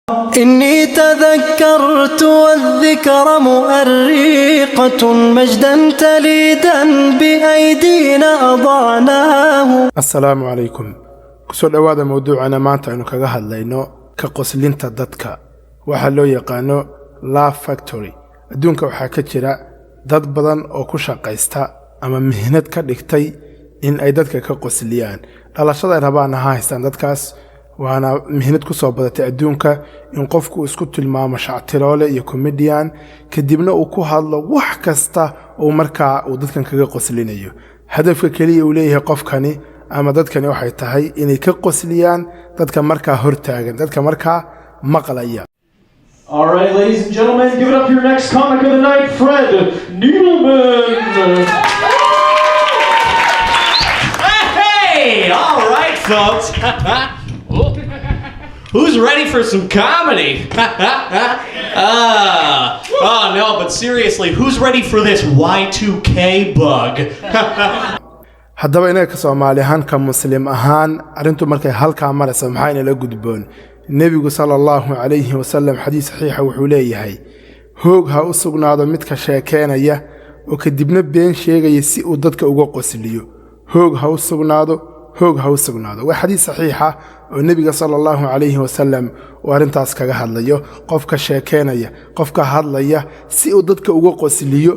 إني تذكرت والذكر مؤرقة مجدا تليدا بأيدينا أضعناه. Assalaamu calaykum. Kusoo dhowaada mowduucana maanta aynu kaga hadlayno ka qoslinta dadka, waxaa loo yaqaano Laugh Factory. Adduunka waxaa ka jira dad badan oo ku shaqaysta ama mihnad ka dhigtay in ay dadka ka qosliyaan. Dhalashaday rabaana ha haystaan dadkaas, waana mihnad ku soo badatay adduunka in qofku isku tilmaamo shactiroole iyo comedian, kadibna uu ku hadlo wax kasta uu markaa uu dadkan kaga qoslinayo. Hadafka keliya uu leeyahay qofkani ama dadkani waxay tahay inay ka qosliyaan dadka markaa hortaagan, dadka markaa maqlaya. All right, ladies and gentlemen, give it up for your next comic of the night, Fred Needleman. Hey! All right, folks. Who's ready for some comedy? Ah, oh no, but seriously, who's ready for this Y2K bug? Haddaba inaga ka Soomaali ahaan, ka Muslim ahaan, arrintu markay halkaa maraysa, maxaa inala gudboon? Nebigu sala Allahu calayhi wasalam xadiis saxiixa wuxuu leeyahay: "Hoog ha u sugnaado midka sheekeynaya oo kadibna been sheegaya si uu dadka uga qosliyo. Hoog ha u sugnaado, hoog ha u sugnaado." Waa xadiis saxiixa oo nebiga sala Allahu calayhi wasalam uu arrintaas kaga hadlayo. Qofka sheekeynaya, qofka hadlaya si uu dadka uga qosliyo,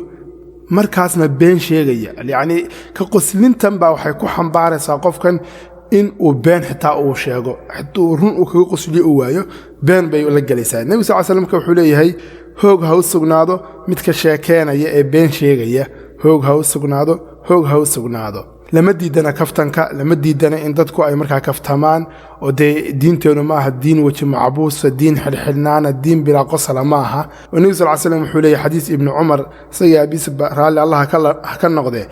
markaasna been sheegaya, yacni ka qoslintan baa waxay ku xambaaraysaa qofkan in uu been xitaa uu sheego. Xituu run uu kaga qosliyo uu waayo, been bay la gelaysaa. Nebigu sal slam marka wuxuu leeyahay: "Hoog ha u sugnaado midka sheekeynaya ee been sheegaya. Hoog ha u sugnaado, hoog ha u sugnaado." Lama diidana kaftanka, lama diidana in dadku ay markaa kaftamaan, oo dee diinteennu ma aha diin weji macbuusa, diin xidhxidhnaana, diin bilaa qosala ma aha. Oo nebigu sal slam wuxuu leeyahy, xadiis Ibnu Cumar, isaga aabiisba raalli Allah ha ka noqdee,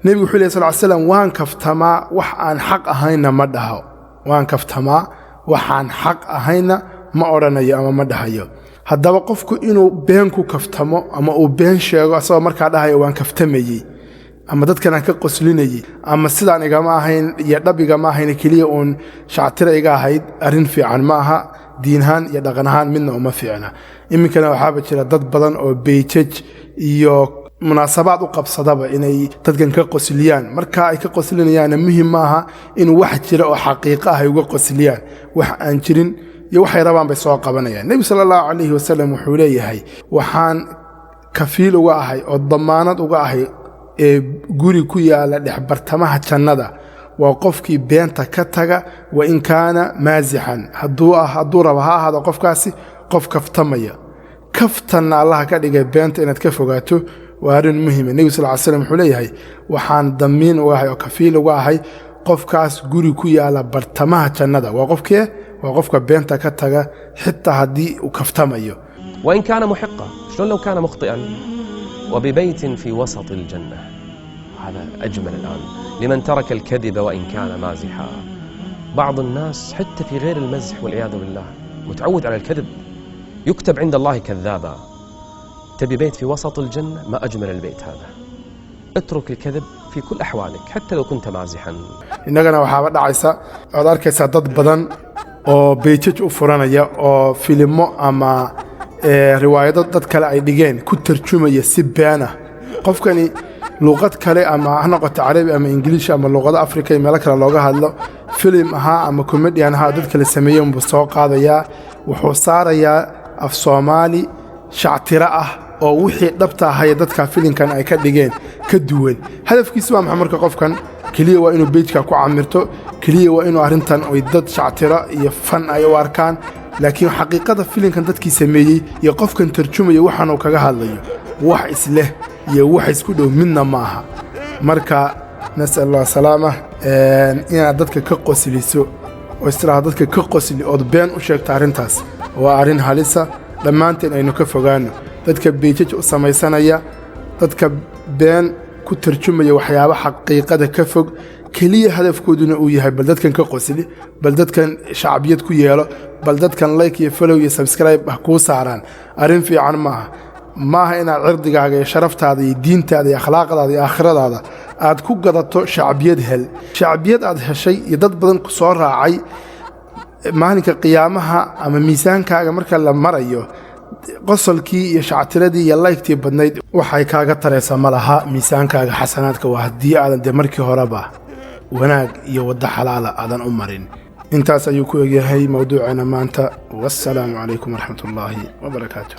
nebigu wuxuu lehy sal slam: "Waan kaftamaa, wax aan xaq ahaynna ma dhaho. Waan kaftamaa, waxaan xaq ahaynna ma odhanayo ama ma dhahayo." Haddaba qofku inuu been ku kaftamo ama uu been sheego asagoo markaa dhahayo "waan kaftamayey" ama dadkan aan ka qoslinayey ama sidaan igama ahayn iyo dhab igama ahayn, keliya uun shactira iga ahayd, arrin fiican ma aha. Diin ahaan iyo dhaqan ahaan midna uma fiicna. Iminkana waxaaba jira dad badan oo pages iyo munaasabaad u qabsadaba inay dadkan ka qosliyaan. Marka ay ka qoslinayaanna, muhim maaha in wax jira oo xaqiiqo ah ay uga qosliyaan. Wax aan jirin iyo waxay rabaan bay soo qabanayaan. Nebigu sala Allahu calayhi wasalam wuxuu leeyahay: "Waxaan kafiil uga ahay oo damaanad uga ahay ee guri ku yaala dhexbartamaha jannada waa qofkii beenta ka taga, wa in kaana maasixan." Hadduu rabo ha ahaado qofkaasi qof kaftamaya. Kaftanna Allaha ka dhigay, beenta inaad ka fogaato waa arrin muhima. Nebigu sal ly slam wuxuu leeyahay: "Waxaan damiin uga ahay oo kafiil uga ahay qofkaas guri ku yaala bartamaha jannada." Waa qofkee? Waa qofka beenta ka taga, xitaa haddii uu kaftamayo. وإن كان محقا، شلون لو كان مخطئا؟ وببيت في وسط الجنة. هذا أجمل الآن، لمن ترك الكذب وإن كان مازحا. بعض الناس حتى في غير المزح، والعياذ بالله، متعود على الكذب، يكتب عند الله كذابا. تبي بيت في وسط الجنة؟ ما أجمل البيت هذا. اترك الكذب في كل أحوالك، حتى لو كنت مازحا. Innagana waxaaba dhacaysa ood arkaysaa dad badan oo pages u furanaya oo filimo ama riwaayado dad kale ay dhigeen ku tarjumaya si been ah. Qofkani luuqad kale, ama ha noqoto Carabi ama Ingiliish ama luuqado Afrika iyo meelo kale looga hadlo, filim ahaa ama comedian ahaa dad kale sameeyeen buu soo qaadayaa, wuxuu saarayaa af Soomaali shactiro ah oo wixii dhabta ahaya dadka filimkan ay ka dhigeen ka duwan. Hadafkiisu waa maxay marka qofkan? Keliya waa inuu page-ka ku camirto, keliya waa inuu arrintan oy dad shactiro iyo fan ay u arkaan. Laakiin xaqiiqada filimkan dadkii sameeyey iyo qofkan tarjumaya waxaan uu kaga hadlayo wax isleh iyo wax isku dhow midna ma aha. Marka nasal Allah salaama. Inaad dadka ka qosliso oo istiraha dadka ka qosli ood been u sheegto, arrintaas waa arrin halisa. Dhammaanteen aynu ka fogaano dadka pages u samaysanaya, dadka been ku tarjumaya waxyaabo xaqiiqada ka fog, keliya hadafkooduna uu yahay bal dadkan ka qosli, bal dadkan shacbiyad ku yeelo, bal dadkan like iyo follow iyo subscribe ah kuu saaraan. Arrin fiican maaha. Maaha inaad cirdigaaga iyo sharaftaada iyo diintaada iyo akhlaaqdaada iyo aakhiradaada aad ku gadato shacbiyad. Hel shacbiyad aad heshay iyo dad badan ku soo raacay. Maalinka qiyaamaha ama miisaankaaga marka la marayo, qosolkii iyo shactiradii iyo laygtii badnayd waxay kaaga taraysaa ma laha miisaankaaga xasanaadka, waa haddii aadan dee markii horeba wanaag iyo waddo xalaala aadan u marin. Intaas ayuu ku egyahay mowduuceena maanta. Wassalaamu calaykum waraxmat ullaahi wabarakaatu.